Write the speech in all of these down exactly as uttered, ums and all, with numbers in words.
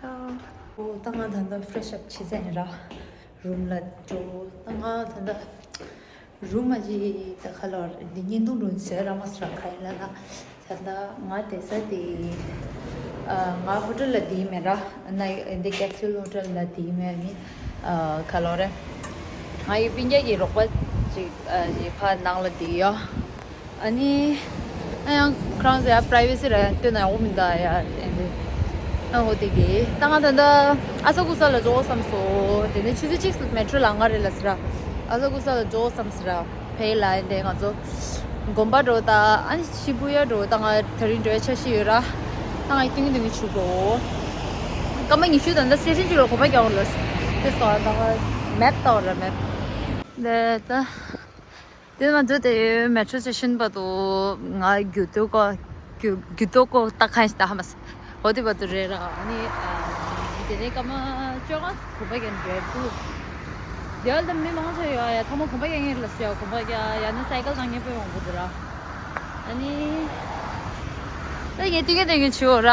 ཨོ་ད་ང་ད་ལྟ་ཕི་རེ་ཤི་ཨབ་བྱས་ཚར་ཡིན་ར། རུམ་ལ་འགྲོ། ད་ང་ད་ལྟ་རུམ་མ་གཅིག་ད་ཁ་ལོར་འདི་བརྙན་ཐུང་རུ་བཟོས་ར་མ་སི་ར་ཁ་ཡིན་ལ་ན། ད་ལྟ་ང་བསྡད་ས་དེ་ཨ་ང་ཧོ་ཊེལ་ལ་བསྡད་མེད་ར། ན་འདི་ཀེབ་སུལ་ཧོ་ཊེལ་ལ་བསྡད་མེད་ནི། ཨ་ཁ་ལོར་རེད། ང་ཡི་སྤུན་ཀྱག་གི་རོགས་པ་ཅིག་ཨ་ཡི་ཕ་ནང་ལ་བསྡད་ཡོད། ཨ་ནི། ཨ་ཡང་ཁོ་རང་ཚོ་ཡ་པི་རའི་ཝེ་སི་ར་ཡང་སྟོན་ན་ཡག་པོ་མི་འདུག་ཨ་ཡ་ཨེ་འདི། ཨ་འོ་དེ་གི་ད་ང་ད་ལྟ་ཨ་ས་ཀུ་ས་ལ་འགྲོ་བསམ་སོང་། དེ་ནས་ཆུ་ཚོད་གཅིག་སུ་མེ་ཊྲོ་ལ་ང་རེད་ལ་ཟེར་ར། ཨ་ས་ཀུ་ས་ལ་འགྲོ་བསམ་ཟེར་ར། ཕེ་ལ་ཨེ་འདི་ང་ཚོ་དགོན་པ་འགྲོ་ད་ཨ་ནི་ཤི་བུ་ཡ་འགྲོ་ད་ང་དེ་རིང་འགྲོ་ཡ་འཆར་གཞི་ཡོད་ར། ད་ང་ཡི་ཏིང་ཏིང་ཆུ་འགྲོ། སྐར་མ་ཉི་ཤུ་ད་ལྟ་སི་ཊེ་ཤན་གཅིག་ལ་གོམ་པ་རྒྱག་འོ་ལ། དེ་སོ་ད་ང་མེབ་ལྟ་འོ་ར་མེབ། དེ་ད། དེ་ང་ཚོ་དེ་མེ་ཊྲོ་སི་ཊེ་ཤན་བར་དུ་ང་རྒྱུ་ཏོ་ཀོ་རྒྱུ་རྒྱུ་ཏོ་ཀོ་ཏ་ཁན་ཞིག་ཏ་ཧ་མ་སི། འོ་དེ་བར་དུ་རེད་ར། ཨ་ནི་ཨ་དེ་ནས་སྐར་མ་བཅོ་ལྔ་གོམ་པ་རྒྱག་འགྲོ་དུས། དེ་བར་དུ་མི་མང་ཆེ་ཡོད་ཡ། ཚང་མ་གོམ་པ་རྒྱག་མཁན་ལ་སི་ཡ། གོམ་པ་རྒྱག་ཡ་ནི་སའི་ཀལ་བཏང་མཁན་དཔེ་མང་པོ་འདུག་ར། ཨ་ནི་ད་ངས་དེ་ག་དེ་ག་བྱེད་འོ་ར།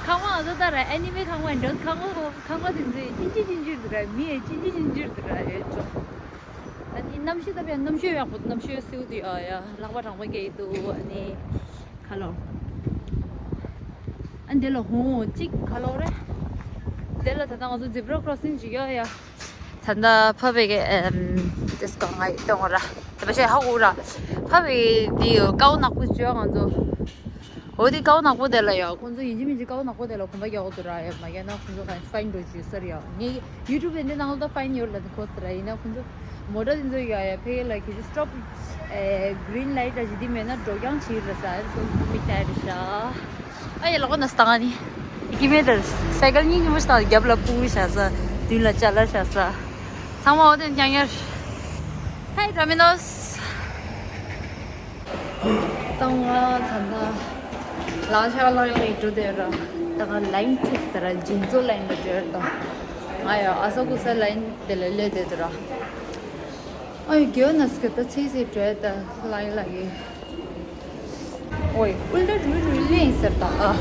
ཁང་པ་ང་ཚོ་ལྟ་ར་ཨེ་ནི་མི་ཁང་པ་འདྲ། ཁང་པ་ཁང་པ་དེ་ཚོ་ཅིན་ཅི་ཅིན་ཅིར་འདུག་ར། མི་ཡ་ཅིན་ཅི་ཅིན་ཅིར་འདུག་ར་ཡོད་ཅོ། ཨ་ནི་གནམ་གཤིས་ད་བས་གནམ་གཤིས་ཡག་པོ། གནམ་གཤིས་སེའུ་དུ་ཡ་ཡ་ལག་པ་གྲང་པོ་སྐྱེ་ཡི་འདུག་ཨ་ནི་ཁ་ལོ། ཨ་འདི་ལ་ཧོང་ཅིག་ཁ་ལོ་རེད། འདི་ལ་ད་ལྟ་ང་ཚོ་ཛི་བྷ་ར་ཁྲོ་སིང་ཅིག་ཡོད་ཡ། ད་ལྟ་ཕ་བེ་གི་ཨམ་དེ་སྐོར་ང་ཡི་གཏོང་ར། ད་བ་ཤ་ཧ་གོ་ར། ཕ་བེ་དེ་ཀའོ་ནག་པོ་བཅོས་ང་ཚོ། འོ་དེ་ཀའོ་ནག་པོ་དེ་ལ་ཡ། ཁོང་ཚོ་ཡིན་གཅིག་མིན་གཅིག་ཀའོ་ནག་པོ་དེ་ལ་གོམ་པ་རྒྱག་འོ་དུ་ར་ཡ། མ་རྒྱག་ན་ཁོང་ཚོ་ག་ཕའིན་འགྲོ་རྒྱུ་ཟེར་ཡ། ངས་ཡུ་ཊུབ་དེ་འདི་ནང་ལ་ད་ཕའིན་ཡོད་ལ་དེ་ཁོ་ཟེར་ར། ཡིན་ན་ཁོང་ཚོ་མོ་ཊ་དེ་ཚོ་ཡ་ཡ་ཕེ་ལ་ཁྱེད་ཚོ་སི་ཊོབ་ཨེ་གི་རིན་ལའིཊ་ར་ཞིག་དེ་མེད་ན་འགྲོ་རྐྱང་བྱེད་ར་ས་སོ་སོ་མིག་ཏའི་རེད་ཤག་ཨ་ཡ་ལོག་ན་སྟངས་ནི། ཀི་མེད་དར་སའི་ཀལ་གཉིས་ཉིན་མོ་ཞིག་དང་རྒྱབ་ལ་སྤུ་གུ་བཞག་ས། མདུན་ལ་ཅ་ལག་བཞག་ས། ཚང་མ་འོ་དེ་རྐྱང་རྐྱང་། ཧའི་ར་མི་ནོས། ད་ང་ད་ལྟ་ལང་ཤག་ལང་ཡོང་ཡིན་འགྲོ་དེ་ར། ད་ང་ལའིན་ཐིག་དེ་ར་ཇིན་ཛོ་ལའིན་ལ་འགྲོ་ཡོད་ད། ང་ཡ་ཨ་ས་ཀུ་ས་ལའིན་དེ་ལ་སླེབས་དེ་དེ་ར། ཨ་ཡོ་གྱོ་ན་སྐད་ད་ཚེ་ཚེ་བྲོས་ད་ལའི་ལ་གི། ཨོའི་ཨུལ་ཏ་རུ་རུ་ལེན་ཟེར་ད་ཨ།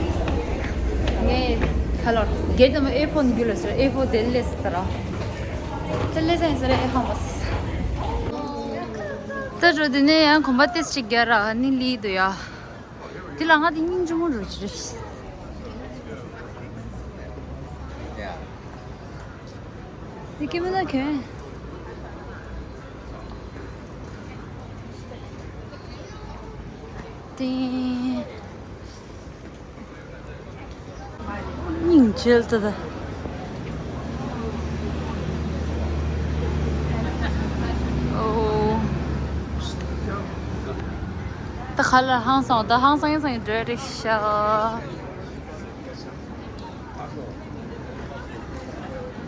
ངས་ཁ་ལོར་གེ་ད་མ་ཨེ་ཕོན་རྒྱུ་ལ་ཟེར། ཨེ་ཕོ་དེ་ལེ་ཟེར་ད་ར། དེ་ལེ་ཟེར་ཟེར་ཨེ་ཧ་མ་སི། ད་རུ་དེ་ནས་ཡང་གོམ་པ་ཏིས་ཅིག་རྒྱ་ར་ནི་ལི་དུ་ཡ། དེ་ལ་ང་དེ་སྙིང་རྗེ་མོ་རུ་ཅི་རེད། དེ་ཀི་མི་ན་གན། དེ། སྙིང་རྗེ་ལ་ད་ད། ཨོ། ད་ཁ་ལ་ཧང་སང་ད་ཧང་སང་ཡང་སང་ཡང་འདྲ་རེད་ཤག་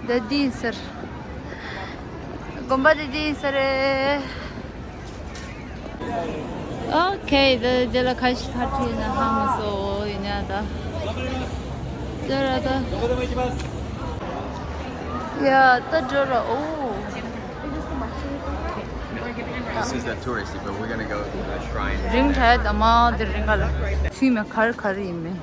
འདི་འདི་ཡིན་ཟེར། དགོན་པ་འདི་འདི་ཡིན་ཟེར་རེད། ཨོ་ཁེ། འདི་འདི་ལ་ཁ་ཤས་ཁ་བྲིས་ན་ཧ་མ་སོ་ཡིན་ཡ་ད། འདི་ར་ད། ཡ་ད་འགྲོ་ར་ཨོ། This is the touristy, but we're gonna go to the shrine. རིང་ཧྲ་ད་མ་འདི་རིང་ག་ལ་ཚིག་མེད་གར་གར་ཡིན་མེད།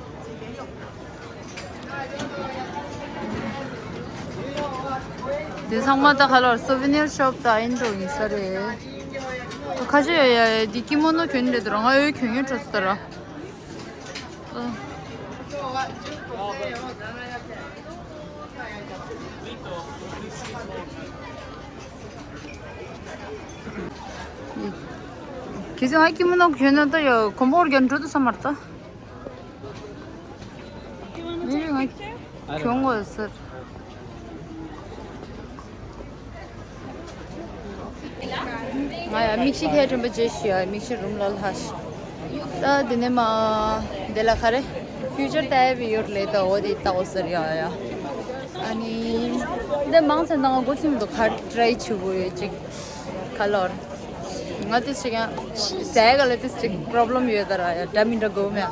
དེ་ཚང་མ་ད་ཁ་ལོར་སོ་བི་ནིར་ཤོབ་དང་ཨིན་འགྲོ་ཡིན་ས་རེད། ཁ་ཤས་ཡ་ཡ་འདི་ཀི་མོ་ནོ་གྱོན་རེད་དོ་ར། ང་ཡོད་གྱོན་ཡོད་འགྲོ་ས་ར། ཨ། ཁྱེད་ཚོ་ང་ཀི་མོ་ནོ་གྱོན་ན་ད་ཡ་གོམ་པ་འོར་གྱོན་འགྲོ་དུ་ས་མར་ད། མི་རིགས་ང་གྱོང་གོ་ཟེར། ང་ཡ་མིག་ཤེལ་ཁྱེར་དྲན་པ་རྗེས་ཤི་ཡ་མིག་ཤེལ་རུམ་ལ་ལྷ་ཤི། ད་དེ་ནས་མ་དེ་ལ་ཁ་རེ་ཕིའུ་ཅར་ལྟ་ཡ་བི་ཡོར་ལེ་ད་འོ་དེ་ལྟ་འོ་ཟེར་ཡ་ཡ། ཨ་ནི་འདི་མང་ཚན་དང་འགོ་ཚིམ་དུ་ཁ་ཊི་རའི་བྱེད་དགོས་ཡོད་ཅིག་ཁ་ལོར། ང་དེ་ཅིག་ཡང་ཟས་ག་ལ་དེ་ཅིག་པྲོབ་ལེམ་ཡོད་ད་ར་ཡ། འདྲ་མི་འདྲ་དགོས་མེད།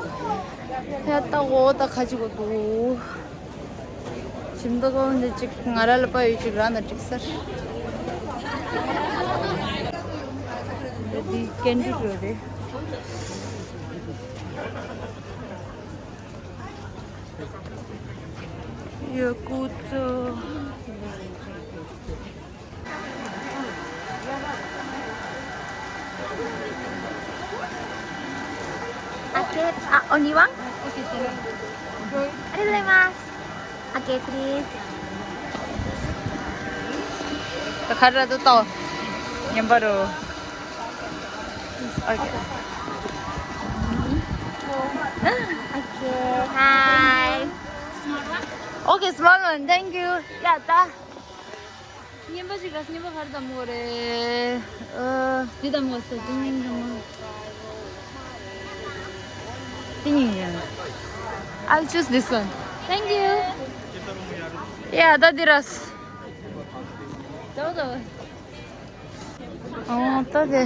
ཡ་ད་འོ་ད་ཁ་ཅིག་གོ་དུ། ཞིམ་ད་གོ་འདི་ཅིག་ང་ར་ལ་པ་ཡོད་ཅིག་ར་ན་ཅིག་ཟེར། འདི་ཀེན་ཌི་རེད། ཡོད་ཀུ་ཙོ། Okay, ah, only one? Okay, thank you. ありがとうございます。 Okay, please. ད་ཁ་ར་ཏོ་ཏོ། ཉན་པ་རོ། Okay. Okay, hi. Okay, small one, thank you. ཡ་ད། རྔན་པ་ཞིག་ག་རྔན་པ་ག་རེ་དམ་གོ་རེད། ཨ། འདི་དམ་གོ་ས་འདི་རྔན་དམ་གོ། འདི་རྔན་ཡང་། I'll choose this one. Thank you. ཡ་ད་འདི་ར། ད་ད། ཨོ་ད་དེ།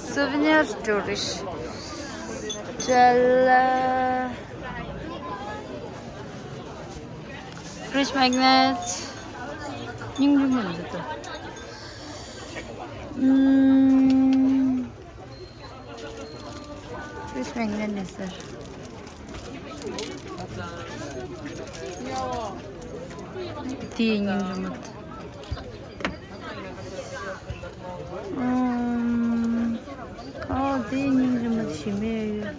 སུ་བི་ནེར་འགྲོ་རེད། ཅལ། Fridge magnet. སྙིང་རུས་མོ་འདི་ལྟ། ཨུམ། Fridge magnet ནས་ཟེར། དེའི་སྙིང་རུས་མོ་དེ། ཨུམ། ཨོ་དེའི་སྙིང་རུས་མོ་དེ་ཞིམ་མེད་ཡོད།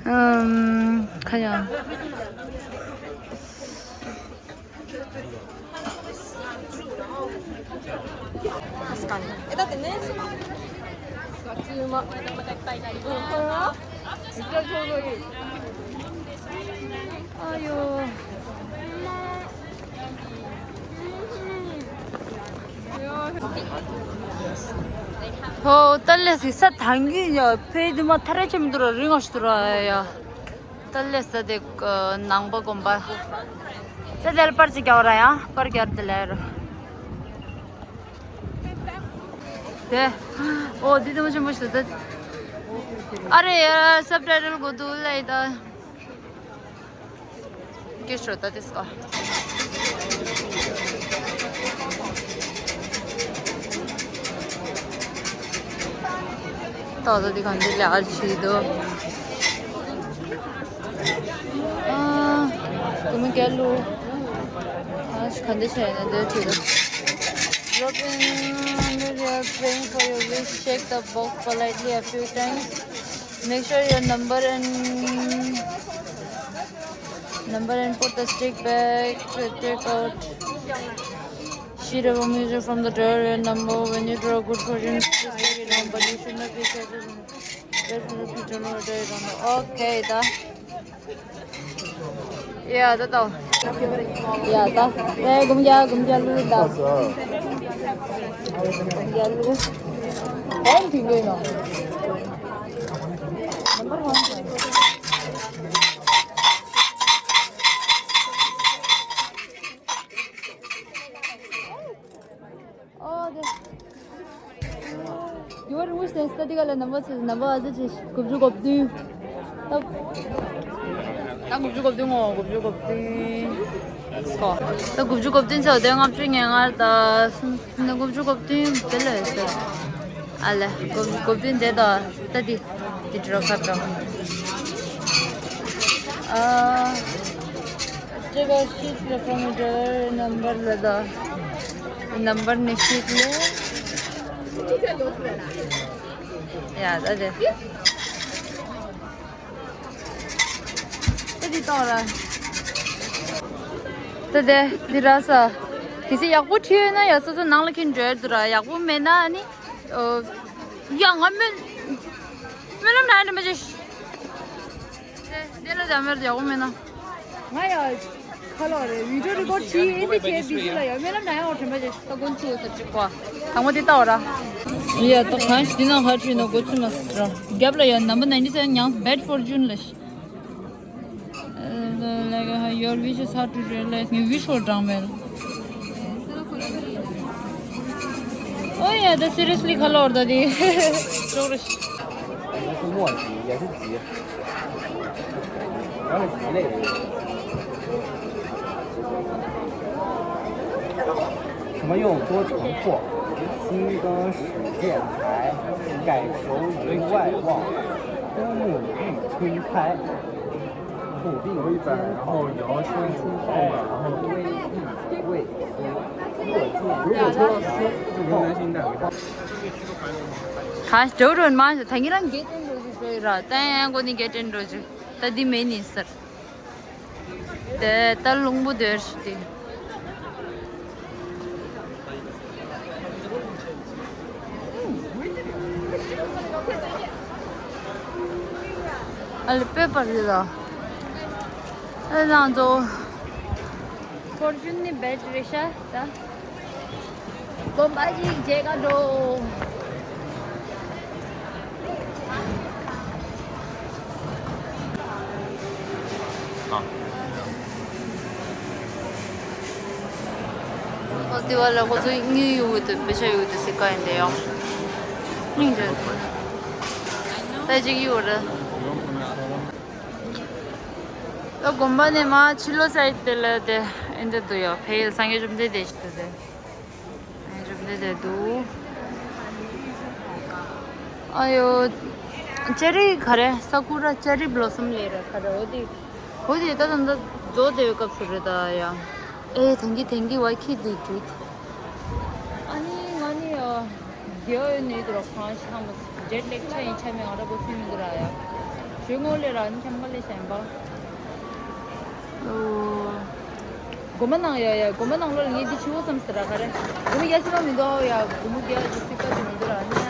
ཨུམ། ཁ་ཡང་། 確かに。え、だってね、ガチうま。うん、これは？めっちゃちょうどいい。あよ。 ཧོ། ཏ་ལེ་སི་ས་ཐང་གི་ཡ་ཕེ་དུ་མ་ཐ་རེ་ཆེ་མི་འདུག་ར། རིང་ང་ཞིག་འདུག་ར་ཡ། ཏ་ལེ་ས་དེ་ནང་པ་དགོན་པ། ས་དེ་ལ་པར་ཅིག་རྒྱག་ར་ཡ། པར་རྒྱག་དེ་ལེ་ར། དེ། ཨོ་དེ་དུ་མ་ཆེན་པོ་ཞིག་འདུག་ཨ་རེ་ཡ། སབ་ཊའི་ཊལ་གོ་འདུག་ལེ་ད། 化粧だですか？ད་ད་འདི་གང་འདི་ལ་ཨ་ཆི་དོ། ཨ། དུ་མི་གལ་ལུ། ཨ་ཆི་གང་འདི་ཆེ་ན་འདི་ཆི་དོ། Robin, when you are praying for your wish, shake the box politely a few times. Make sure your number and number and put the stick back. Take out sheet of music from the drawer. Your number. When you draw good fortune, please take it home. But you should not be careful. Careful, if you don't know what I don't know. Okay, ད། ཡ་ད་ད། ཡ་ད། ཨེ་གུམ་རྒྱ་གུམ་རྒྱ་ལུ་ད། གུམ་རྒྱ་ལུ། ཨོམ་ཕིང་གོ་ཡིན་ནོ། Number one. ཨོ་དེ། ཡོ་རུ་སྟེ་སྟ་དི་ག་ལ་ནམ་བར་ཚེ་ནམ་བར་ཨ་ཙི་ཅི་དགུ་བཅུ་གོ་བདུན། ད། ད་དགུ་བཅུ་གོ་བདུན་ངོ་དགུ་བཅུ་གོ་བདུན། སོ། ད་དགུ་བཅུ་གོ་བདུན་ཚེ་བ་དེ་ལྔ་བཅུ་ང་ལྔ་ད་སུམ་ད་དགུ་བཅུ་གོ་བདུན་དེ་ལས་ཟེར། ཨ་ལས་དགུ་བཅུ་གོ་བདུན་དེ་ད་ད་དི་དི་ཏྲོ་ཁ་ཏྲོ། ཨ། Take a sheet from the drawer, number ལ་ད། Number ནི་sheet ལ། ཡ་ད་དེ། ད་དེ་གཏོང་ར། ད་དེ་འདི་ར་ས། གལ་སྲིད་ཡག་པོ་བྲིས་ཡོད་ན་ཡ་སོ་སོ་ནང་ལ་ཁྱེར་འགྲོ་ཡ་འདུག་ར། ཡག་པོ་མེད་ན་ཨ་ནི། ཨོ། ཡ་ང་སྨོན། སྨོན་ལམ་ན་ཡ་འདྲ་མ་བྱེད། དེ་ལ་ད་མེར་ཡག་པོ་མེད་ན། ང་ཡ། ཁ་ལོ་རེ་བི་ཌིའོ་རི་ཀོཌ་བྱེད་ཨེ་འདི་བྱེད་བི་ཟི་ལ་ཡ་སྨོན་ལམ་ན་ཡ་འོ་དྲན་པ་བྱེད་ད་དགོན་ཆུ་ས་ཅིག་གོ། དང་པོ་དེ་ལྟ་འོ་ར། ཡ་ད་གང་ཞིག་འདི་ན་ཁ་བྲིས་ན་དགོས་ཚུལ་མ་སྲིད་ར། རྒྱབ་ལ་ཡ་number ninety seven ཡང་bet for June ལ་ཤི། Like, uh, your wish is hard to realize. ངའི་wish ཧོར་གྲངས་མེད། Oh yeah, the seriously ཁ་ལོར་ད་དེ། ཅོག་རེ། 也是墨迹，也是纸，然后纸类的。什么用多重拓？心更始见财，改求于外望，枯木欲春开。我一百，然后摇身出号码，然后对位。如果抽到十，就由男性带回家。གང་འགྲོ་རུང་མ་ད་ངེད་རང་འགལ་རྐྱེན་འགྲོ་རྒྱུ་རེད་ར། ད་ཡང་ཁོ་ནི་འགལ་རྐྱེན་འགྲོ་རྒྱུ་ད་འདི་མེད་ནི་ཟེར། དེ་ད་རླུང་བུ་དེར་ཞིག་དེ། ཨ་ལེ་པེ་པར་རེད་ལ། ཨ་ལང་ཚོ། ཕོར་ཅུན་ནི་བེད་རེད་ཤག་ད། དགོན་པ་ཞིག་མཇལ་ག་འགྲོ། ཨོ་དེ་བ་ལ་ཁོ་ཚོ་དངུལ་ཡོད་དུ་པེ་ཤ་ཡོད་དུ་སི་ཀ་ཡིན་དེ་ཡང་། སྙིང་རྗེ། ད་ཅིག་ཡོད་རེད། ད་དགོན་པ་ནས་མ་ཕྱི་ལོགས་སའིད་དེ་ལ་དེ་ཨེ་འདི་འདུག་ཡ། ཕ་གིར་སངས་རྒྱས་བཅོམ་ལྡན་འདས་ཞིག་འདུག་དེ། སངས་རྒྱས་བཅོམ་ལྡན་འདས་འདུག་ཨ་ཡོ། ཅེ་རི་ག་རེ། ས་ཀུ་ར་ཅེ་རི་བློ་སམ་ལེ་ར་ག་རེ། འོ་དེ། འོ་དེ་ད་ད་ད་རྫོགས་བསྡད་པའི་སྐབས་སུ་རེད་ད་ཡ། ཨེ་དེང་གི་དེང་གི་བ་ཁྱི་དེ་འགྲིག་ཨ་ནི་ང་ནི་ཨ། རྒྱལ་ཡོད་ནས་དུ་ར་ཁང་ཞིག་ཧམ་ཇེཊ་ལེག་ཆ་ཡིན་ཆ་མེད་ང་ར་གོ་ཚུལ་མི་འདུག་ར་ཡ། ཞོལ་ངོ་ལས་ར་ནི་ཁྱམ་ག་ལས་ཤན་པ། ཨོ། སྒོ་མ་ནང་ཡ་ཡ་སྒོ་མ་ནང་ལོ་ལ་ངས་འདི་ཆུ་བོ་བསམ་ཟེར་ར་ག་རེ། སྒོ་མ་རྒྱ་ཆེ་མ་མི་འདུག་ཡ། སྒོ་མ་རྒྱ་ཆེ་སི་ཀ་ཅིག་མི་འདུག་ར་ནི་ཡ།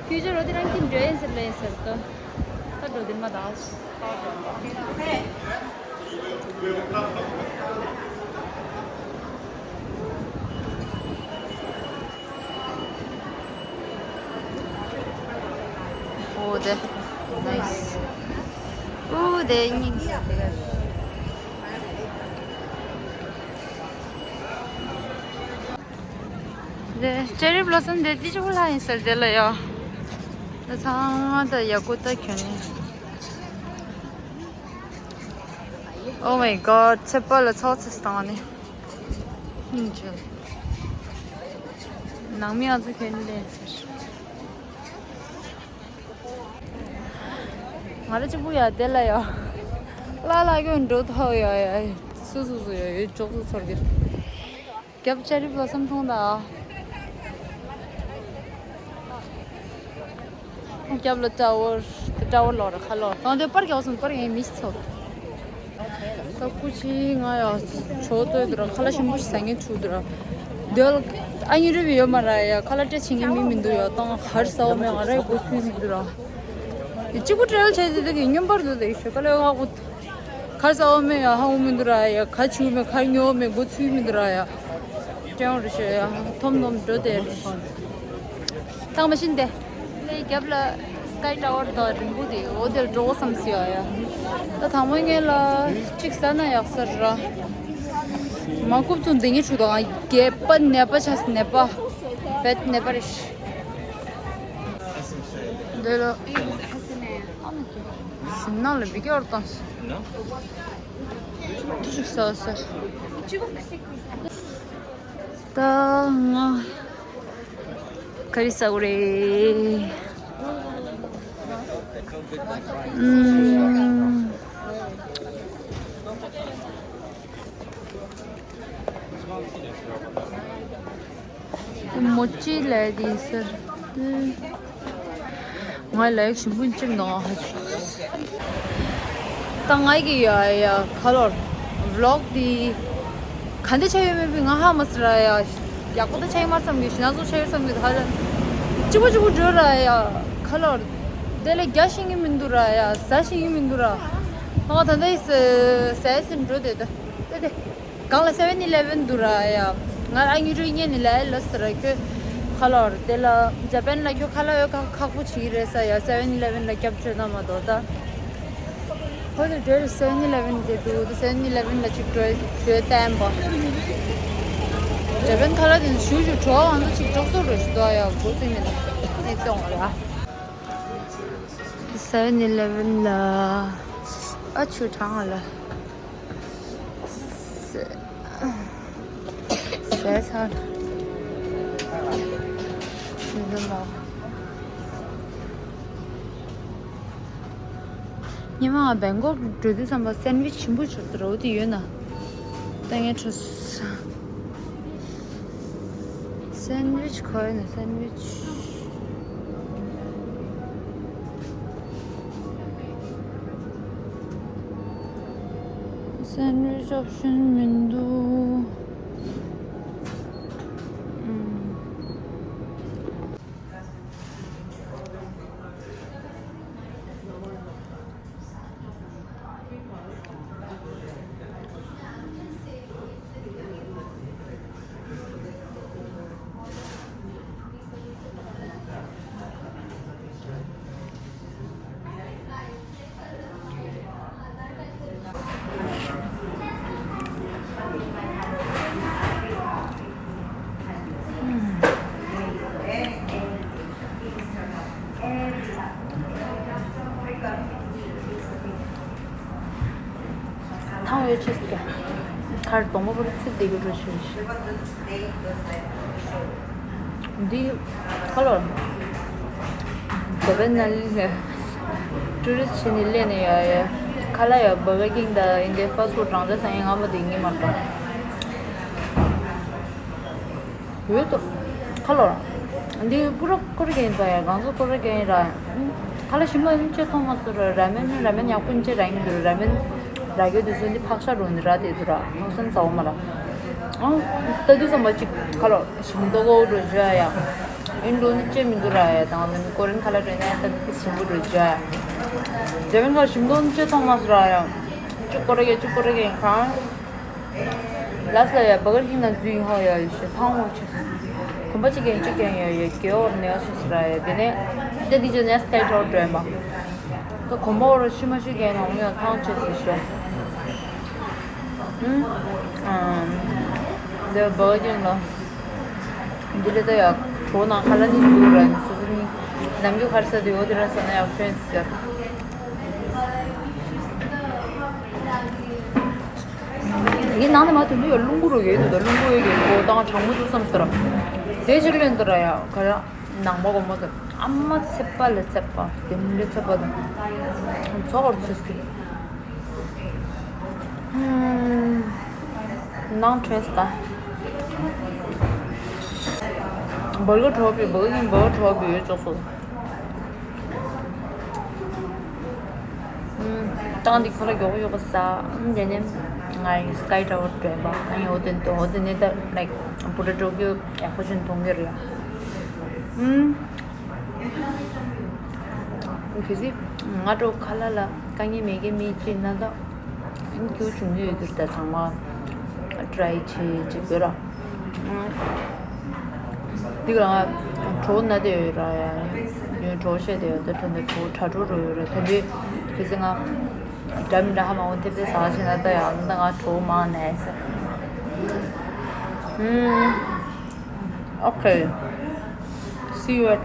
ཕིའུ་ཅར་རོ་དེ་རང་གིན་འདྲ་ཡིན་ཟེར་ལ་ཡིན་ཟེར་ཀ་ད་འགྲོ་དེ་མ་ད། ཨོ་དེ། ནའིས། ཨོ་དེ་སྙིང་རྗེ་དེ། དེ་ཅེ་རི་བློ་སམ་དེ་ཏི་ཅུ་ལ་ཡིན་ཟེར་དེ་ལ་ཡོ། ད་ཚང་མ་ད་ཡག་པོ་ད་གྱོན་ནི། Oh my god ཚེ་པ་ལ་ཚོགས་ཚེ་བཏང་ནི། ཧུམ་ཅི། ནང་མི་ཨ་ཚོ་གྱོན་ནི་ལེན་ཟེར། ང་ར་གཅིག་པུ་ཡ་དེ་ལ་ཡ། ལ་ལ་གྱོན་འགྲོ་ཐོག་ཡ་ཡ། སུ་སུ་སུ་ཡ་ཡོད་ཅོག་སུ་ཚོར་གི། རྒྱབ་ཅེ་རི་བློ་སམ་མཐོང་ད། རྒྱབ་ལ་ཊ་ཝར། ཊ་ཝར་ལོག་ར་ཁ་ལོག་དང་དེ་པར་རྒྱག་སོང་པར་ཡིན་མི་ཚོ། ད་སྐུ་ཅི་ང་ཡ་ཇོ་ཏོ་དུ་ར་ཁ་ལ་ཞིམ་པོ་ཞིག་ཟ་ངེ་ཆུ་དུ་ར། དེ་ལ་ཨ་ནི་རུ་བི་ཡོད་མ་ར་ཡ། ཁ་ལ་ཏྲེ་ཆིང་གི་མི་མི་འདུག་ཡ། དང་ཧར་ས་བ་མེ་ང་ར་ཡ་གོ་ཚུལ་མི་འདུག་ར། དེ་གཅིག་པུ་ཊ་རེལ་བྱས་དེ་དེ་གི་སྙོམས་པར་འདུག་དེ་ཤོད་ཀ་ལ་ཡོད་ང་གོ། ཁར་ས་འོ་མེ་ཡ་ཧ་འོ་མི་འདུག་ར་ཡ། ཁ་ཆུ་མེ་ཁ་ཉོ་མེ་གོ་ཚུལ་མི་འདུག་ར་ཡ། ཀྲེང་རུ་ཤོད་ཡ་ཐོམ་ཐོམ་འགྲོ་དེ་རེད། ཐང་མ་ཤིན་ཏེ། ལས་རྒྱབ་ལ་སི་ཀའི་ཊ་ཝར་དང་རིང་པོ་དེ་འོ་དེར་འགྲོ་གོ་བསམ་སི་ཡ་ཡ། ད་ཐང་མ་ངེད་ལ་གཅིག་ཟ་ན་ཡག་ས་ར། མ་རྐུབ་ཚོ་འདི་ཉིད་ཆུ་དང་རྒྱས་པ་ནད་པ་ཆགས་ནད་པ། བེད་ནད་པ་རེད། འདི་ལ། ཞིམ་ནང་ལ་བི་ཀ་བར་བཏང་ཞིག་ཏུ་ཞིག་ཟ་ཟ། ད་ང་ཀ་རི་ཟ་གི་རེད། ཨུམ། མོ་ཅི་ལས་དེ་ཟེར། ང་ལ་ཞིམ་པོ་ཅིག་ནང་ཧ་ཅུ། ད་ང་གི་ཡ་ཡ་ཁ་ལོར་བི་ལོག་དེ་ག་འདྲ་ཆགས་ཡོད་མེད་པའི་ང་ཧ་མ་སི་ར་ཡ། ཡག་པོ་ད་ཆགས་ཡོད་མ་བསམ་གི་ཞི་ན་ཚོ་ཆགས་ཡོད་བསམ་གི་ཧ་ཅང་གཅིག་པོ་གཅིག་པོ་འགྲོ་ར་ཡ། ཁ་ལོར་དེ་ལས་རྒྱ་ཤིང་གི་མི་འདུག་ར་ཡ། ཟ་ཤིང་གི་མི་འདུག་ར། ང་ད་ལྟ་ཡི་ཟ་ཟ་ཟིན་འགྲོ་དེ་ད་དེ་དེ། གང་ལ་སེ་ཝེན་ཨི་ལེ་ཝེན་འདུག་ར་ཡ། ང་ཨ་ཉི་རུ་ཉེ་ནི་ལ་ལ་སི་ར་ཁྱོད་ཁ་ལོར་དེ་ལ་ཇ་པན་ལ་ཁྱོད་ཁ་ལ་ཡོད་ཁག་ཁག་པོ་བྱེད་ཀྱི་རེད་ས་ཡ། སེ་ཝེན་ཨི་ལེ་ཝེན་ལ་སྐྱབས་བཅོལ་ན་མ་གཏོགས་ད། ཧོ་དེ་འདྲ་སེ་ཝེན་ཨི་ལེ་ཝེན་དེ་འདུག་ད་སེ་ཝེན་ཨི་ལེ་ཝེན་ལ་ཅིག་འགྲོ་འགྲོ་བསྟན་པ། ཇ་པན་ཁ་ལ་དེ་ཞུ་ཞུ་གྲོགས་ཨང་དུ་ཅིག་གྲོགས་སོ་རེ་ཞུ་དོ་ཡ་གོ་སེ་མི་ནི་གཏོང་བ་ལ། སེ་ཝེན་ཨི་ལེ་ཝེན་ལ་ཨ་ཆུ་གྲང་ལ། ཟས་ཟས་ཚར། ཡིན་ལ། ཉི་མ་བེང་ཀོག་འགྲོ་དུས་ཙམ་པ་སེན་ཝིཆ་ཞིམ་པོ་བྱུང་འདུག་ར། འོ་དེ་ཡོད་ན། ད་ངས་འཕྲོ། སེན་ཝིཆ་ག་པར་ཡོད་ན་སེན་ཝིཆ། སེན་ཝིཆ་ཨོབ་ཤན་མི་འདུག་ཨུམ། ཐང་ཡོད་ཆེ་ཟིག་ག་ཁར་དོང་པོ་པོར་ཚིག་བསྡད་རྒྱུ་འགྲོ་ཆེ་ཤི། འདི་ཁ་ལོར་ཇ་པན་ནང་ལ་ཊུ་རི་སི་ཊི་བྱས་ནས་སླེབས་ནས་ཡོད་ཡོད། ཁ་ལག་ཡོད། བྷར་གར་ཀིང་དང་ཨིན་ཌི་ཡ་ཕ་སི་ཕུཌ་རང་འཇགས་ཟ་མཁན་ངོ་མ་དེ་ཡིན་མ་གཏོགས། ཡོད་དོ། ཁ་ལོར། འདི་པུ་ར་ཀོ་རི་གན་ཡིན་པ་ཡ། གང་ཚོ་ཀོ་རི་གན་ཡིན་ར། ཁ་ལག་ཞིམ་པོ་ཡིན་ཅེས་མཐོང་མ་སོང་ར། ར་མེན་ནི་ར་མེན་ཡག་པོ་ཡིན་ཅེས་ར་ཡིན་འདུག་ར། ར་མེན་ར་རྒྱུ་དུས་ཚོད་འདི་ཕག་ཤ་རུ་ནི་ར་དེ་འདུག་ར། ཕག་ཤ་ནི་ཟ་འོ་མ་ར། ཨང་། ལྟ་དུས་ཙམ་པ་ཅིག་ཁ་ལོར་ཞིམ་མདོག་གོ་འགྲོ་བྱོས་ཡ། ཡིན་འགྲོ་ནི་ཅེས་མི་འདུག་ར་ཡ། དང་ནི་ཀོ་རིན་ཁ་ལག་འདྲ་ཡིན་ན་ཡ་ལྟ་ནི་ཞིམ་པོ་འགྲོ་བྱོས་ཡ། ར་མེན་ཁ་ཞིམ་མདོག་ནི་ཅེས་མཐོང་མ་སོང་ར་ཡ། ཅིག་ཀོ་རི་གན་ཅིག་ཀོ་རི་གན་ཡིན་ཁང་། ལ་ས་ཡ་བྷར་གར་ཀིང་ནང་འཛུལ་ཡིན་ཧོ་ཡ་ཡོད་ཤི་ཐང་འོ་ཆི། གོམ་པ་གཅིག་གན་གཅིག་གན་ཡ་ཡོད་གེ་འོར་ནེ་ཡོད་ཤི་སི་ར་ཡ། དེ་ནས་དེ་དེ་ཅི་ནས་སྐའི་ཊ་ཝར་འགྲོ་ཡིན་པ། ད་གོམ་པ་འོར་ཤི་མ་ཤི་གན་ནང་ཡང་ཐང་ཆེ་སི་ཤི། ཨུམ། ཨམ། དེ་བྷར་གར་ཀིང་ལ། འདི་ལས་ད་ཡ་གྲོ་ནང་ཁ་ལ་ནི་ཟུག་ར་ནི་སུ་ནི། ནམ་རྒྱུན་གར་ས་དེ་འོ་དེ་ར་ས་ན་ཡག་ཆོན་ཟེར། དེ་གའི་ནང་ནས་མ་དོན་དུ་ཡོད་རླུང་བུ་རུ་ཡོད་དུ་ད་རླུང་བུ་ཡོད་ཀྱི་གོ་དང་གྲང་མོ་འདུག་བསམ་ཟེར། དེ་ཅིག་ལོན་དུ་ར་ཡ་ག་ར་ནང་པ་གོ་མོ་དུ་ཨ་མ་ཚད་པ་ལ་ཚད་པ་དེ་མི་ལ་ཚད་པ་དུ་ཚོགས་བར་ཚོད་ཀྱི། ནང་ཁྲོས་ད། བལ་གོ་གྲོགས་པའི་བལ་གོ་གྲོགས་པའི་ཡོད་ཅོག་སོ། ཏང་འདི་ཁོ་ར་མགྱོགས་མགྱོགས་ས། དེ་ནས་ང་ཡི་སྐའི་ཊ་ཝར་འགྲོ་ཡིན་པ། ང་ཡི་འོ་དེ་འོ་དེ་ནས་ད་ལའིག་པུ་ར་ཊོ་ཀིའོ་ཡག་པོ་ཞིག་མཐོང་གི་རེད། ཨུམ། གལ་སྲིད་ང་འགྲོ་ཁ་ལ་ལ་དཀའ་ངལ་མེད་མཁན་མི་གཅིག་ན་ད་ཁྱོད་བྱུང་ཡོད་དུས་ད་ཚང་མ་ཊ་རའི་བྱེད་ཅིག་དགོས་ར། འདི་ག་ང་གྲོགས་ན་དེ་ཡོད་ར་ཡ། ཡོད་གྲོགས་བཤད་དེ་ཡོད་ད་དྲན་དེ་གྲོགས་དྲ་གྲོགས་རུ་ཡོད་ར་དེ་འདྲའི་གལ་སྲིད་ང་འདྲ་མི་འདྲ་ཧ་མ་འོང་ཐེབས་ཐེབས་ཟ་བ་ཞིག་ན་ད་ཡང་ད་ང་གྲོགས་མང་ནས་ཟེར། ཨུམ། Okay. See you at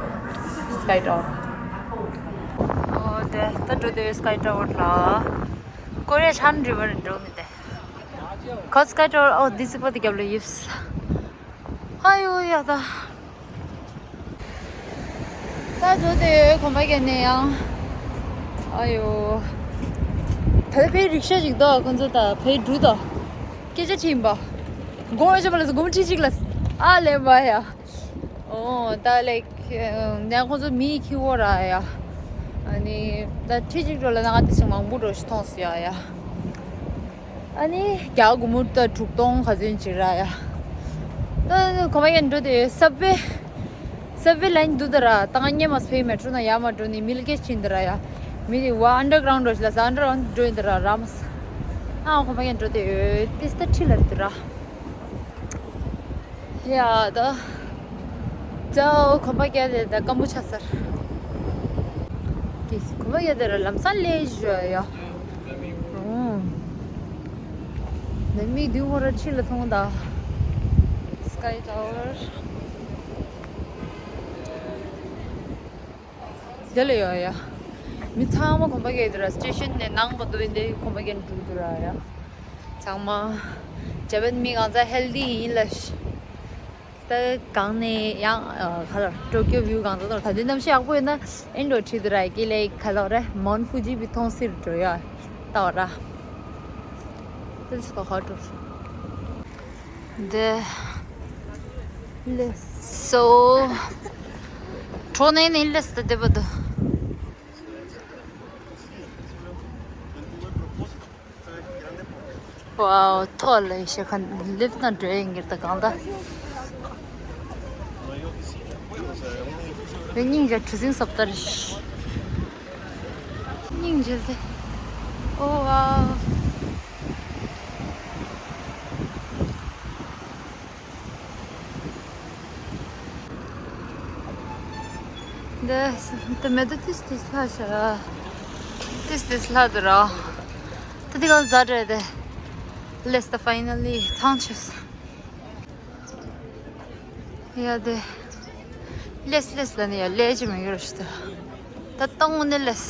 Sky Tower. ཨོ་དེ་ད་འགྲོ་དེ་Sky Tower ལ། ཀོ་རི་ཡ་ཆན་རི་བར་འགྲོ་མི་དེ། ཁོ་Sky Tower ཨོ་དེ་སི་པ་དེ་རྒྱབ་ལ་ཡིབས། ཨ་ཡོ་ཡ་ད། ད་འགྲོ་དེ་གོམ་པ་བརྒྱབ་ནས་ཡང་། ཨ་ཡོ། ད་ཕའི་རིག་ཤ་ཞིག་ད་ཁོ་ཚོ་ད་ཕའི་འབྲུ་ད། སྐད་ཆ་ཕྱིན་པ། སྒོ་ཨེ་ཅོ་མ་ལ་སྒོ་ཁྲི་གཅིག་ལ། ཨ་ལེ་བ་ཡ། ཨོ་ད་ལེགས། ནས་ཁོ་ཚོ་མི་ཁྱི་བོ་ར་ཡ། ཨ་ནི་ད་ཁྲི་གཅིག་འགྲོ་ལ་ན་ང་དེ་ཚོ་མང་པོ་འགྲོ་ཞིག་མཐོང་སི་ཡ་ཡ། ཨ་ནི་རྒྱ་སྒོར་མོ་ད་དྲུག་སྟོང་ག་ཚོད་ཅིག་ར་ཡ། ད་གོ་མ་ཡན་འགྲོ་དེ་སབ་ཝེ། སབ་ཝེ་ལན་འདུག་ད་ར་ད་ང་ཉེ་མ་སི་ཕའི་མེ་ཊྲོ་ན་ཡ་མ་འགྲོ་ནི་མི་ལ་སྐད་ཕྱིན་ད་ར་ཡ། མི་དེ་བ་ཨན་ཌར་གྷ་རའུན་ཌ་འགྲོ་ཞིག་ལ་ས་ཨན་ཌར་གྷ་རའུན་ཌ་འགྲོ་ཡིན་ད་ར་ར་མ་ས། ཨ་གོ་མ་ཡན་འགྲོ་དེ་ཡོད་དེ་ས་ད་ཁྲི་ལ་རེད་ད་ར། ཡ་ད། ཅའོ་གོམ་པ་བརྒྱབ་དེ་ད་སྐམ་པོ་ཆགས་ཚར། ཀིས་གོམ་པ་བརྒྱབ་དེ་ར་ལམ་སང་ལས་ཞོ་ཡ། ཨོ། ནས་མིག་མདུན་ཁོ་ར་ཕྱི་ལ་མཐོང་ད། Sky Tower། དེ་ལ་ཡོད་ཡ། མི་ཚང་མ་གོམ་པ་བརྒྱབ་དེ་ར་སི་ཊེ་ཤན་ནས་ནང་བར་དུ་ཡིན་དེ་གོམ་པ་བརྒྱབ་འགྲོ་དེ་ར་ཡ། ཚང་མ། ཇ་པན་མི་གང་ཚ་ཧེལ་དི་ཡིན་ལ་ཤི། ད་གང་ནས་ཡང་ཨ་ག་ལ་ཊོ་ཀྱོ་བིའུ་གང་ད་ད་དུང་གནམ་གཤིས་ཡག་པོ་ཡོད་ན་ཨིན་འགྲོ་ཁྲིད་དུ་ར་ཀི་ལེ་ག་ལ་རེ་མོན་ཧྥུ་ཇི་བི་མཐོང་སྲིད་འགྲོ་ཡ་ད་བ་ར། དེ་ཚོ་ག་ཧ་འགྲོ། འདི་ལེ་སོ། ཁྲོ་ནས་ནི་ལེ་སྟ་དེ་བ་དུ། ཝའོ། ཐོག་ལ་ཤེ་ཁན་ལིབ་ན་འགྲོ་ཡིན་གྱི་ད་གང་ད། དེ་སྙིང་རྗེ་གྲུ་གཟིངས་སོབ་ལྟར། སྙིང་རྗེ་དེ། ཨོ་ཝའོ། འདི་འདི་མེད་དུ་ཏིས་ཏིས་ལྷ་ཤ། ཏིས་ཏིས་ལྷ་དུ་ར། ད་འདི་ག་ཟ་རེད་དེ། ལེས་ད་ཕའི་ནལ་ལི་ཐང་ཆེས། ཡ་དེ། ལེས་ལེས་ལ་ནི་ཡ་ལེ་ཅི་མི་ཡོད་ཤི་ད། ད་ཏང་ངུ་ནི་ལེས།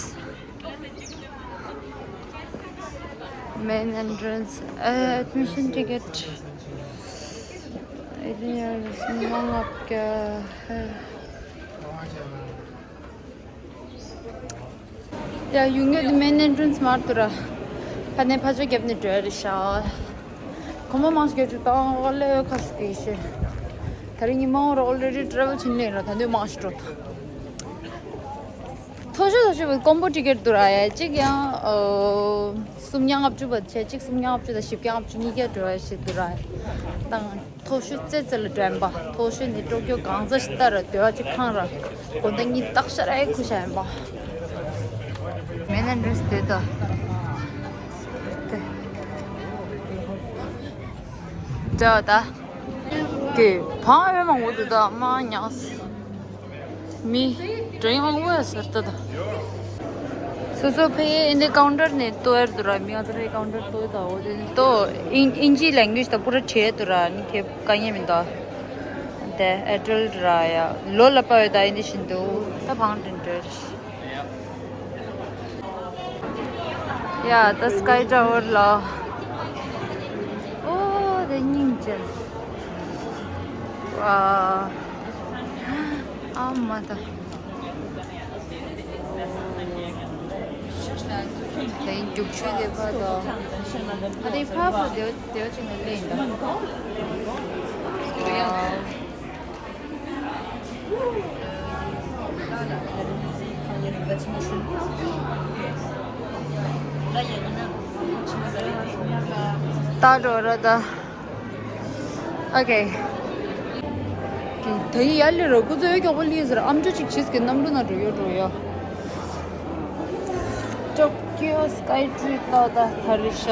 Main entrance, uh, admission ticket. ཨེ་ལི་ཡ་ལེས་མང་ང་བཀྱ། ཡ་ཡུལ་དངོས་དེ་མེན་ཨེན་ཊྲན་སི་མར་དུ་ར། ཕ་ནས་ཕ་ཆོས་རྒྱབ་ནས་འགྲོ་ཡ་རེད་ཤག་ཁོ་མོ་མང་ཆེ་རྒྱབ་ཆུ་བཏང་ལེ་ཁ་སི་ཀི་ཤེ། ད་རིང་ཉི་མ་འོང་ར་ཨོ་ལེ་ཌི་ཊ་རེ་ཝལ་ཕྱིན་ལེ་ར་ད་ནུས་མང་ཆེ་འགྲོ་ཐང་། མཐོ་ཤོས་མཐོ་ཤོས་ཀོམ་བོ་ཊི་ཀེ་ཊི་དུ་ར་ཡ་གཅིག་ཡང་ཨོ་སུམ་བརྒྱ་ལྔ་བཅུ་བ་བྱས་གཅིག་སུམ་བརྒྱ་ལྔ་བཅུ་དང་བཞི་བརྒྱ་ལྔ་བཅུ་གཉིས་བརྒྱ་འགྲོ་ཡ་ཞིག་དུ་ར་ཡ་བཏང་། མཐོ་ཤོས་ཙེ་ཙེ་ལ་འགྲོ་ཡིན་པ། མཐོ་ཤོས་ནི་ཊོ་ཀྱོ་གང་ས་ཞིག་ལྟ་ར་སྡོད་པ་ཅིག་ཁང་ར་དགོང་དག་གཉིད་ཏག་ཤ་ར་ཨེ་ཁུ་ཤ་ཡིན་པ། མེན་ཨེན་ཊྲན་སི་དེ་ད། དེ། ད་ད། དེ་བང་ཨེ་མང་པོ་འདུག་ད་མ་ཉག་མི་འདྲ་ཡང་བ་ཟེར་ཏེ་ད། སོ་སོ་ཕེ་ཨིན་དེ་ཀའུན་ཊར་ནས་ལྟོས་ཡར་དུ་ར་མི་ང་ཚོ་རེ་ཀའུན་ཊར་ལྟོས་ད་འོ་དེ་ལྟོས་ཨིན་ཨིན་ཇི་ལེང་གུ་ཨེཇ་ད་པུ་ར་བྲིས་དུ་ར་ནི་ཁེབ་དཀའ་ངལ་མི་འདུག་དེ་ཨེ་ཏྲལ་ར་ཡ་ལོ་ལ་པ་ཡོད་ད་ཨིན་དེ་བཞིན་དུ་ད་བང་དྲན་དྲོས། ཡ་ད་སི་ཀའི་ཊ་ཝར་ལ། ཨོ་དེ་སྙིང་རྗེ། ཝ། ཨ་མ་ད། དེ་རྒྱུག་ཆུ་དེ་བ་དང་། ཨ་དེ་ཕ་ཕ་དེ་དེ་ཅི་ནས་ལེན་ད། ད་འགྲོ་ར་ད། ཨོ་ཁེ། ད་ཡི་ཡར་ལས་ར་ཁོ་ཚོ་ཡོད་མགྱོགས་པོ་ལི་ཟེར་ཨམ་ཅོག་ཅིག་བྱིས་ཀྱི་གནམ་གྲུ་ནང་འགྲོ་ཡོད་འགྲོ་ཡ། ཊོ་ཀྱོ་སི་ཀའི་ཊི་རི་ལ་ད་ཧ་རི་ཤ།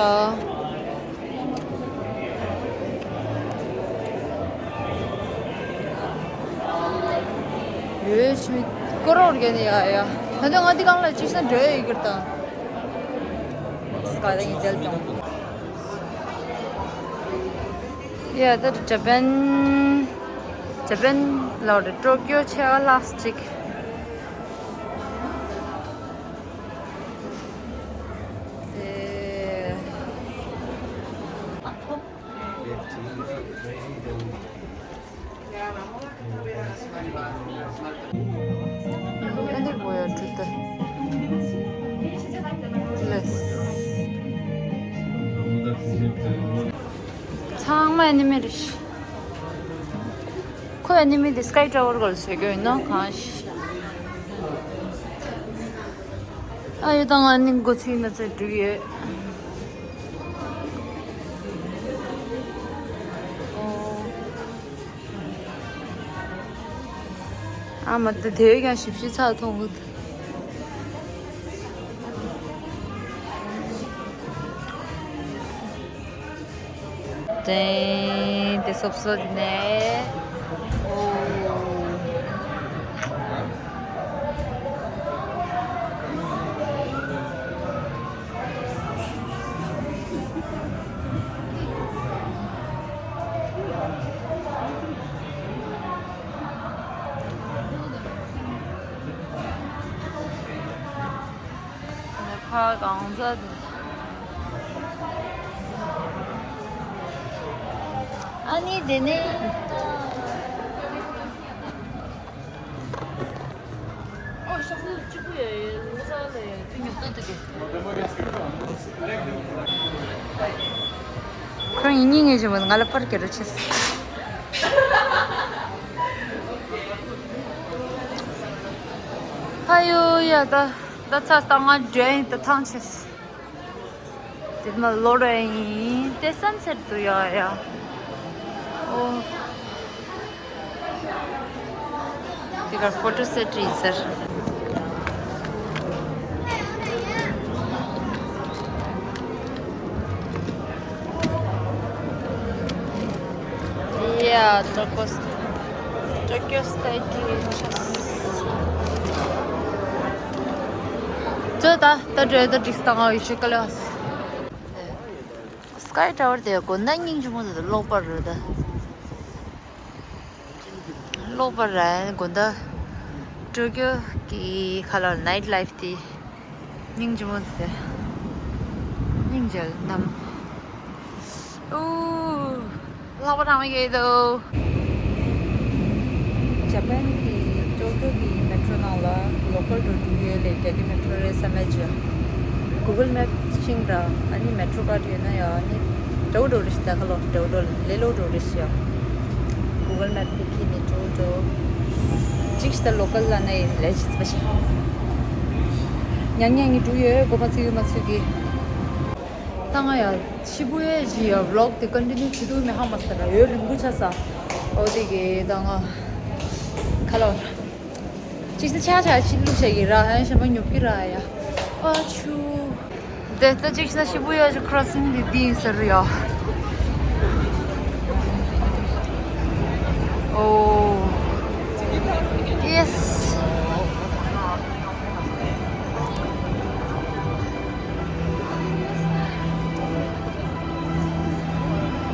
ཡོད་ཆུ་ཀོ་རོར་གན་ཡ་ཡ། ད་ད་ང་འདི་གང་ལ་ཅིག་སང་འགྲོ་ཡ་ཡི་གིར་ད། སི་ཀའི་ལ་ཡི་དེལ་ཀྱང་། ཡ་ད་ཇ་པན། ཇ་པན་ལོ་རེ་ཊོ་ཀྱོ་ཆེ་བ་ལ་སི་ཅིག་ཚང་མ་ཨེ་ནི་མེ་རེད། ཁོ་ཨེ་ནི་མེ་དེ་སི་ཀའི་ཊ་ཝར་སྐོར་བཟོ་རྒྱུ་ཡིན་ནོ་གང་ཞིག་ཨ་ཡོད་དང་ཨ་ནི་འགོ་ཚིག་ན་ཚོད་འགྲིག་ཡོད། ཨ་མ་ད་དེ་ཡོད་ཀྱང་ཞིབ་ཞིབ་ཚགས་མཐོང་གི་འདུག་དེ་དེ་སོབ་སོབ་ནས། ཨོ། ནེ་ཕ་གང་ཟ་དེ། ཨ་ནི་དེ་ནས། ཁོ་ཡིན་ཉིན་ངེས་ཀྱི་མོད་ང་ལ་པར་སྐྱེལ་རོགས་བྱས། ཧ་ཡོ་ཡ་ད་ད་ཚ་ད་ང་འདྲེན་ད་ཐང་ཆེས། དེ་མ་ལོ་རེ་ཡིན་དེ་སན་སེཊ་དུ་ཡ་ཡ། ཨོ། དེ་གར་ཕོ་ཊོ་སེ་ཊི་ཡིན་ཟེར། ཡ་ཏོ་ཀོ་སི་ཏོ་ཀྱོ་སི་ཀའི་ཊི་ཝེ་ཆགས། ཙོ་ད་ད་འདྲེ་ད་འགྲིག་སྟངས་ཡོད་ཤོད་ག་ལ། སི་ཀའི་ཊ་ཝར་དེ་དགོན་ན་སྙིང་རྗེ་མོ་དེ་ལོག་པར་རེད་ད། ལོག་པར་ར་དགོན་ད། ཏོ་ཀྱོ་གི་ཁ་ལ་ནའིཊ་ལའིཕ་དེ། སྙིང་རྗེ་མོ་དེ། སྙིང་རྗེ་ནམ། ཨུ། ལག་པ་ནང་མི་གེ་དོ། ཇ་པན་གྱི་ཀྲོ་ཀྲོ་གི་མེ་ཊྲོ་ནང་ལ་ལོ་ཀལ་འགྲོ་རྒྱུ་ཡོད་ལས་ཌེ་ལི་མེ་ཊྲོ་རེད་བསམ་མེད་ཅི། གུ་གལ་མེབ་ཤིང་ར་ཨ་ནི་མེ་ཊྲོ་ཀར་ཡོད་ན་ཡང་ཨ་ནི་འགྲོ་འགྲོ་རེ་ཞིག་ད་ག་ལོ་འགྲོ་འགྲོ་ལེ་ལོ་འགྲོ་རེ་ཞིག་ཡ། གུ་གལ་མེབ་གི་ཁྱི་ནི་འགྲོ་འགྲོ། ཅིག་ཤི་ད་ལོ་ཀལ་ལ་ན་ཡིན་ལས་ཅི་ཙི་པ་ཞིག་ཉང་ཉང་གི་འགྲོ་ཡོད་གོ་མ་ཚིག་ཡོད་མ་ཚིག་གི་ད་ང་ཡ་ཤི་བུ་ཡ་ཇི་ཡ་ཝི་ལོག་དེ་ཀོན་ཊི་ནིའུ་བྱེད་ཐུབ་མེད་ཧ་མ་སར་ཡོད་རིང་པོ་ཆགས་ས། ཨོ་དེ་གི་ད་ང་ཁ་ལོ། ཅིག་སེ་ཆ་ཆ་ཕྱིན་ལུགས་བྱ་གི་ར་ཧན་ཤ་མ་ཉོབ་ཀི་ར་ཡ། ཨ་ཆུ། དེ་ལྟ་ཅིག་ཤ་ཤི་བུ་ཡ་ཇི་ཁྲོ་སིང་འདི་འདི་ཡིན་ཟེར་ཡ། ཨོ། ཡེ་སི།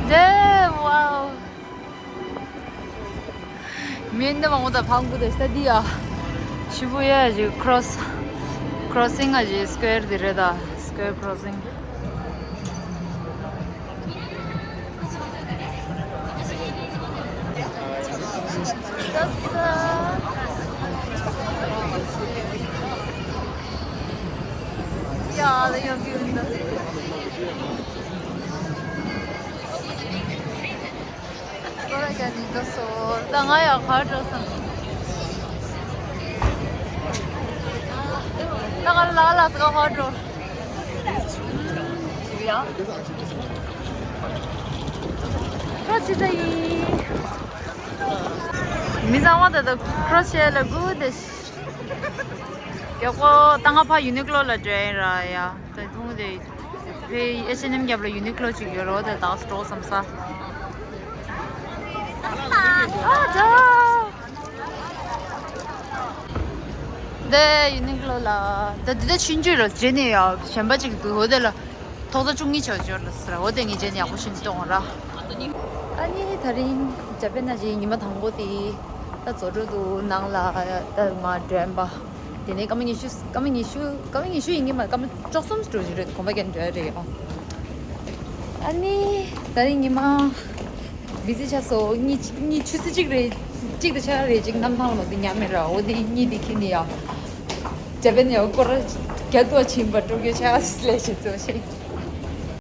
དེ་ཝའོ། མི་འདི་མང་པོ་དང་ཕང་པོ་དང་ཤི་ད་འདི་ཡ། ཤི་བུ་ཡ་ཞིག་ཁྲོ་སི། ཁྲོ་སིང་ང་ཞིག་སི་ཀོ་ཡར་འདི་རེད་ད། སི་ཀོ་ཡར་ཁྲོ་སིང་། ཡ་ལ་ཡོང་གི་ཡོད་འདི། ཁོ་ར་ཀྱང་ནི་འགྲོ་སོང་། ད་ང་ཡང་གར་འགྲོ་སོང་། ད་ང་ལ་ལ་ཟ་ག་ཧོ་འགྲོ། ཁོ་ཅི་ཟ་ཡིན། མི་ཚང་མ་ད་ལྟ་ཁྲོ་ཤི་ལ་སྒུག་བསྡད། ཡག་པོ་ད་ང་ཕ་ཡུ་ནི་ཀློ་ལ་འགྲོ་ཡིན་ར་ཡ། ད་དུང་དེ་བའི་ཨེཆ་ཨེན་ཨེམ་རྒྱབ་ལ་ཡུ་ནི་ཀློ་ཅིག་ཡོད་རོ་དེ་དག་སྤྲོ་བསམ་ས། ཨ་ད། དེ་ཡུ་ནི་ཀློ་ལ་དེ་དེ་དེ་ཆུང་ཆུང་རོ་རྗེས་ནས་ཡ་གཞན་པ་ཅིག་འདུག་འོ་དེ་ལ་ཐོག་ས་བཅུ་གཉིས་ཆ་འབྱོར་ལ་ཟེར་འོ་དེ་ངས་རྗེས་ནས་ཡག་པོ་ཞིག་གཏོང་ར། ཨ་ནི་དེ་རིང་ཇ་པན་ན་ཅིག་ཉི་མ་དང་པོ་དེ་ད་ཛོ་ཌོ་དུ་ནང་ལ་ད་མ་འགྲོན་པ། དེ་ནས་སྐར་མ་ཉི་ཤུ་སྐར་མ་ཉི་ཤུ་སྐར་མ་ཉི་ཤུ་ཡིན་གྱི་མ་སྐར་མ་བཅུ་གསུམ་འགྲོ་གི་རེད། གོམ་པ་རྒྱག་འགྲོ་ཡ་རེད་ཡ། ཨ་ནི་ད་རིང་ཉི་མ་བི་ཟི་ཆགས་སོང་། གཉིད་གཉིད་ཆུ་ཚོད་གཅིག་རེད། གཅིག་དང་ཕྱེད་ཀ་རེད་ཅིག་གནམ་ཐང་ལོག་དེ་ཉམས་མེད་ར་འོ་དེ་གཉིད་དེ་ཁྱེར་ནས་ཡ། ཇ་པན་ཡ་སྐོར་རྒྱ་ཏོ་ཕྱིན་པ་སྤྲོ་སྐྱོད་ཆགས་སི་ལས་བྱེད་ཚོ་ཤེས།